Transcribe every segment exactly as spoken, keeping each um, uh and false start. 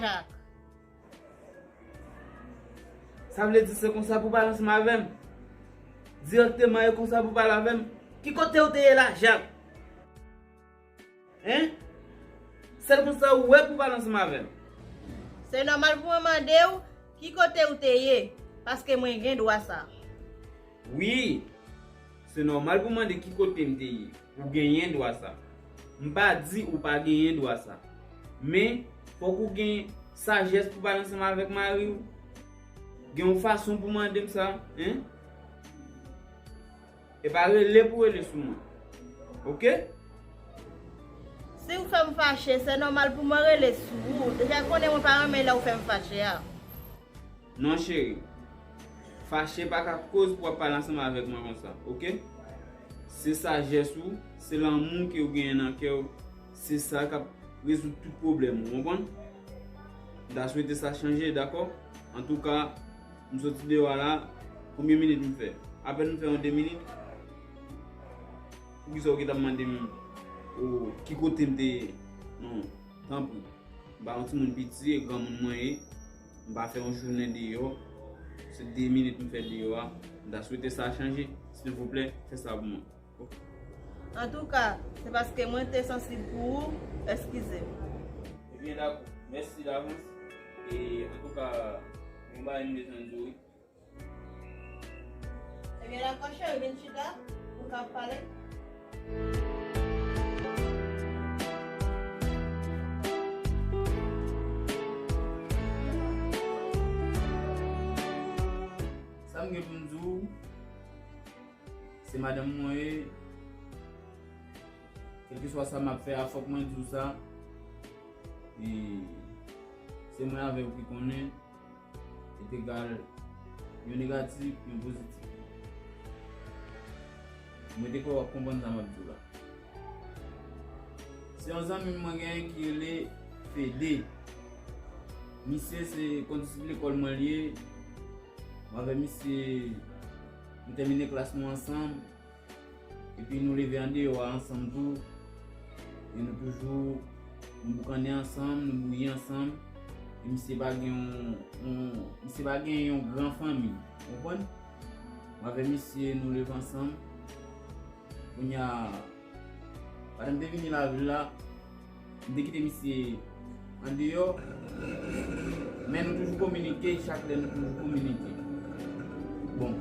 Jak. Sa vle di se konsa pou pale ansanm avè m? Dirèkteman e konsa pou pale avè m? Ki kote ou te ye la, Jak? Hein? Sèl konsa ou wè pou pale ansanm avè m. Se nòmal pou mwen mande w ki kote ou te ye, paske mwen gen dwa sa. Wi, se nòmal pou mande ki kote m te ye. Ou genyen dwa sa. M pa di ou pa genyen dwa sa. Men, fòk ou gen sajès pou pale ansanm avèk mari w. Gen yon fason pou mande m sa, hein? E pa rele pou rele sou mwen. Oke? Si w fè m fache, se nòmal pou mwen rele sou ou. Deja konnen mwen pa renmen lè w fè m fache a. Non, cheri. Fache pa ka koz pou w ap pale ansanm avèk mwen konsa, oke? Se sajès ou, se lanmou ke w genyen nan kè w, se sa k ap rezoud tout pwoblèm ou, konprann? M ta swete sa chanje, dakò? Antouka, m soti deyò a la, konbyen minit m fè? Apèn m fè yon de minit. Poukisa w gentan mande m, o, ki kote m te ye? Non, tanpri. M pa yon timoun piti, e granmoun mwen ye. M pa fè yon jounen deyò. Se de minit m fè deyò a. M ta swete sa chanje. Silvouplè, fè sa pou mwen. Antouka, se paske mwen te sansib pou ou, eskize m. Ebyen, dakò. Mèsi davans. E, antouka, gen yon bagay m bezwen di w, wi. Ebyen, dakò, cheri, vin chita, nou ka pale. Sa m gen pou m di w, se madanm mwen ye. Kèlkeswa sa m ap fè a, fòk mwen di w sa. E se mwen avè w ki konnen. Li te egal yon negatif, yon pozitif. Mwen te kwè w ap konprann sa m ap di w la. Se yon zanmi mwen genyen ki rele Fede. Misye se kondisip lekòl mwen li ye. Mwen avè misye, nou tèmine klas nou ansanm. Epi nou leve andeyò a ansanm tou. E nou toujou, nou boukannen ansanm, nou bouyi ansanm. E misye pa gen yon, yon, misye pa gen yon gran fanmi. Ou konprann? Mwen avè misye, nou leve ansanm. Kounye a, pandan m te vini lavil la, m te kite misye andeyò, men nou toujou kominike, chak lè nou toujou kominike. Bon,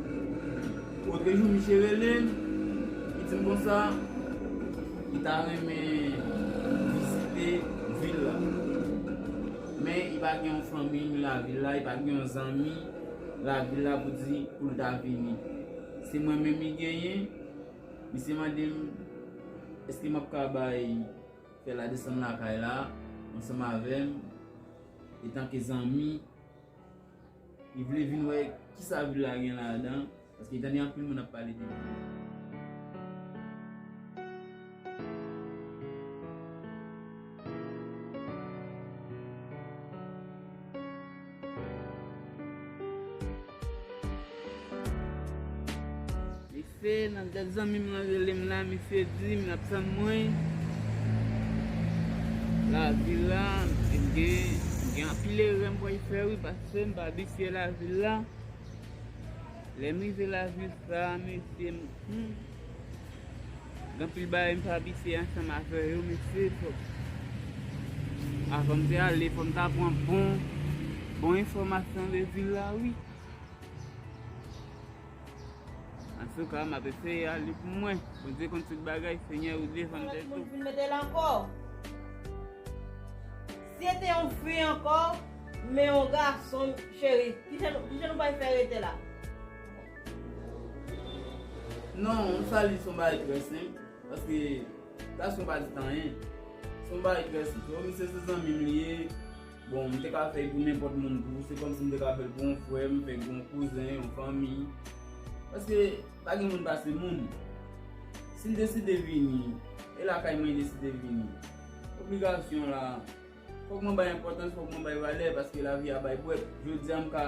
otrejou, misye rele m, li di m konsa, li ta renmen vizite vil la. Men li pa gen yon fanmi lavil la, li pa gen yon zanmi lavil la pou di pou l ta vini. Se mwen menm li genyen, misye mande m, èske m ap ka bay fè l a desann lakay la, ansanm avè m, etanke zanmi, li vle vin wè kisa vil la gen ladan, paske li tande anpil moun ap pale de vil la. Mesye, nan dat zanmi m lan rele m la, misye di m l ap tann mwen. Lavil la, m gen, m gen anpil erè m pral fè wi, paske m pa abitye lavil la. Lè m rive lavil sa, mesye, m, hmm, gen anpil bagay m pa abitye ansanm avè yo, mesye, fòk, avan m te ale, fò m ta pran bon, bon enfòmasyon de vil la, wi. Antouka, m ap eseye ale pou mwen. Bondye konn tout bagay, Senyè, ou devan m dèyè tou. Moun vin mete l ankò. Si se te yon fi ankò, men yon gason, cheri, kijan, kijan nou pral fè rete la? Non, sa li se yon bagay trè senp, paske gason pa di anyen. Se yon bagay trè senp. Misye se zanmi m li ye. Bon, m te ka fè l pou nenpòt moun tou. Se kòmsi m te ka fè l pou yon frè m, fè l pou yon kouzen, yon fanmi. Paske pa gen moun pase moun. Si l deside vini, e lakay mwen li deside vini. Obligasyon la, fòk mwen bay enpòtans, fòk mwen bay valè, paske lavi a bay bwèt. Jodi a, m ka,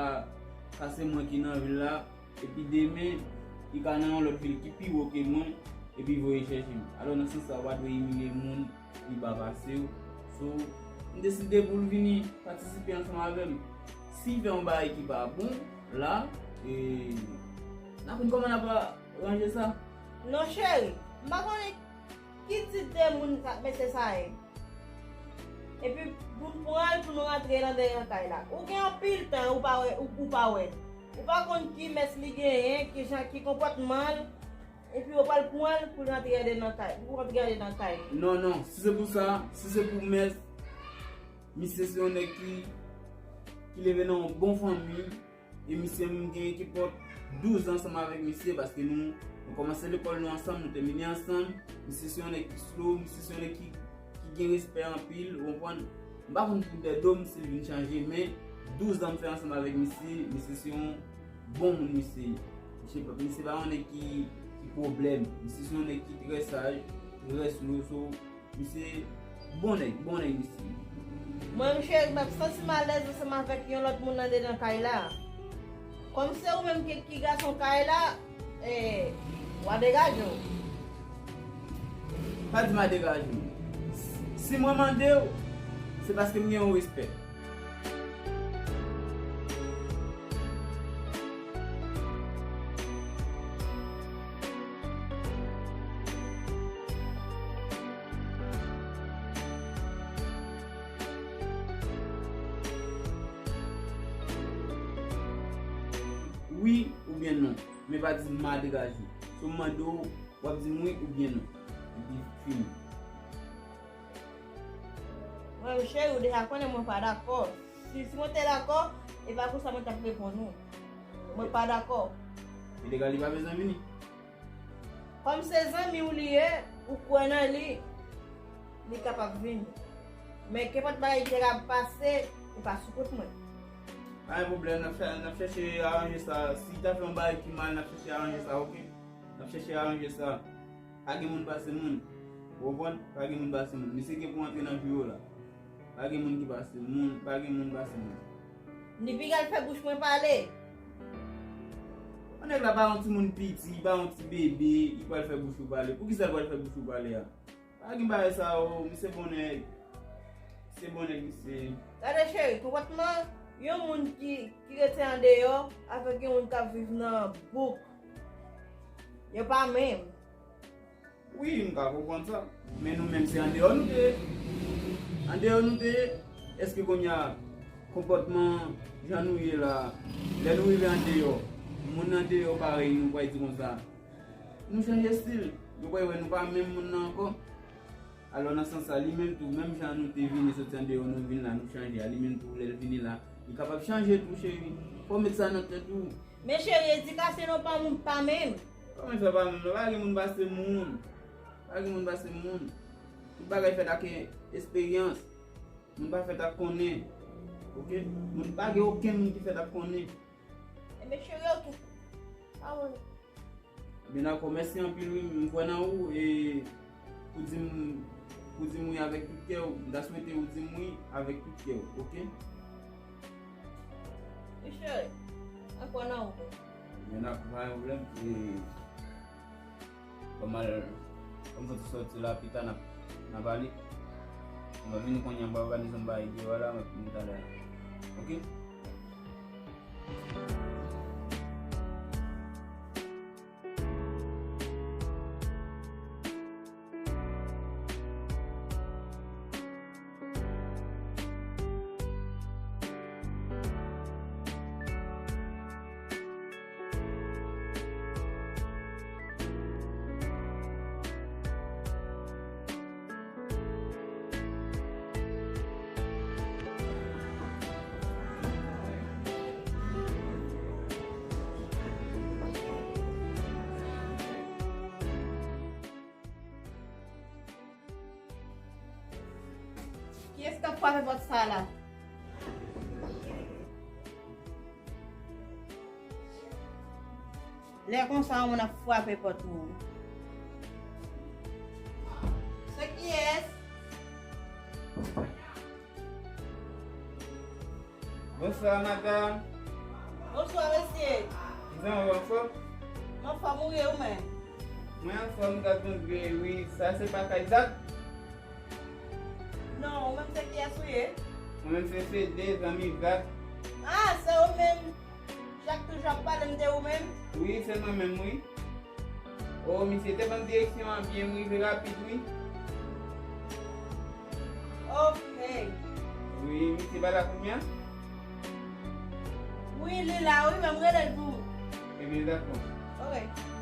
ka se mwen ki nan vil la, epi demen, li ka nan yon lòt vil ki pi wo ke mwen, epi voye chèche m. Alò, nan sans sa, ou pa dwe imilye moun ki pi ba pase w. So, Li deside pou l vini patisipe ansanm avè m. Si l fè yon bagay ki pa bon, la, e, n a konn kòman n ap ranje sa. Non, cheri, m pa konnen ki tip de moun sa, mesye sa ye. Epi, pou n pran l, pou nou rantre nan dèyè kay la. Ou gen anpil tan, ou pa wè, ou, ou pa wè. Ou pa konn ki mès li genyen, ki jan, ki konpòtman l. Epi ou pral pran l pou l rantre andedan kay, pou rantre andedan kay. Non, non, si se pou sa, si se pou mès, misye se yon nèg ki, ki leve nan yon bon fanmi, e misye m gen ki pòt douz an ansanm avèk misye, paske nou, nou kòmanse lekòl nou ansanm, nou tèmine ansanm, misye se yon nèg ki slow, misye se yon nèg ki, ki gen respè anpil, ou konprann? M pa konn pou dèdo m si l vin chanje, men douz an m fè ansanm avèk misye, misye se yon bon moun misye ye. Misye, misye pa yon nèg ki, ki pwoblèm. Misye se yon nèg ki trè saj, trè slow, so, misye bon nèg, bon nèg misye. Mwen, m cheri, m ap santi m alèz ansanm avèk yon lòt moun andedan kay la. Kòm se ou menm ki, ki gason kay la, e, w a degaje w. Pa di m a degaje w. Si mwen mande w, se paske m gen yon respè. Wi oubyen non, men pa di m a degaje. Si m mande w, w ap di m wi oubyen non. Epi fini. Mwen, cheri, ou deja konnen mwen pa dakò. Si, si mwen te dakò, e pa konsa mwen t ap reponn ou. Mwen pa dakò. Ilegal, li pa bezwen vini. Kòm se zanmi w li ye, ou kwè nan li, li kapab vini. Men kenpòt bagay ki te ka pase, ou pa sou kont mwen. Pa gen pwoblèm, n ap chè-, n ap chèche aranje sa. Si ta fè yon bagay ki mal, n ap chèche aranje sa, oke? N ap chèche aranje sa. Pa gen moun pase moun. Ou konprann? Pa gen moun pase moun. Misye gen pou antre nan jou yo la. Pa gen moun ki pase moun, pa gen moun pase moun. Ni piga l fè bouch mwen pale. Yon nèg la pa yon timoun piti, pa yon ti bebe, li pral fè bouch ou pale. Poukisa l pral fè bouch ou pale a? Pa gen bagay sa yo, misye bon nèg. Misye bon nèg, misye. Gade cheri, konpòtman yon moun ki, ki rete andeyò avèk yon moun k ap viv nan bouk, yo pa menm. Wi, m ka konprann sa. Men nou menm se andeyò nou te ye. Andeyò nou te ye. Èske kounye a, konpòtman jan nou ye la, lè nou rive andeyò, moun andeyò parèy nou pral di konsa, nou chanje estil. Yo pral wè nou pa menm moun nan ankò. Alò, nan sans sa, li menm tou, menm jan nou te vini soti andeyò, nou vin la, nou chanje a, li menm tou, lè l vini la, li kapab chanje tou, cheri. Fò w met sa nan tèt ou. Men cheri, edikasyon nou pa moun pa menm. Kòman sa pa menm? Pa gen moun pase moun. Pa gen moun pase moun. Tout bagay fèt ak esperyans. Moun pa fèt ak konnen. Oke? Moun pa gen okenn moun ki fèt ak konnen. Enben cheri, oke. Pa wè. Byen dakò, mèsi anpil wi, m kwè nan ou e pou di m, pou di m wi avèk tout kè w, m ta swete ou di m wi avèk tout kè w, oke? Wi cheri, m kwè nan ou. Byen dakò, pa gen pwoblèm. E, ban m al, ban m fè ti sòti la, pita n ap, n ap ale. M ap vini kounye a, m ap òganize yon bagay deyò la, m ap vini talè. Oke? Kiyès k ap frape pòt sa la? Lè konsa, yon moun ap frape pòt moun. Se kiyès? Bonswa, madanm. Bonswa, mesye. Kizan ou anfòm? M anfòm, ou ye ou menm? Mwen anfòm, gad Bondye, wi. Sa se pa kay Zak? Non, ou menm se kiyès ou ye? Mwen menm se Fede, zanmi Zak. Ah, se ou menm. Jak toujou ap pale m de ou menm? Wi, se mwen menm, wi. O, misye te ban m direksyon an byen, m rive rapid, wi. Ok. Wi, misye pa la kounye a? Wi, li la, wi, men m rele l pou ou. Ebyen, dakò. Ok.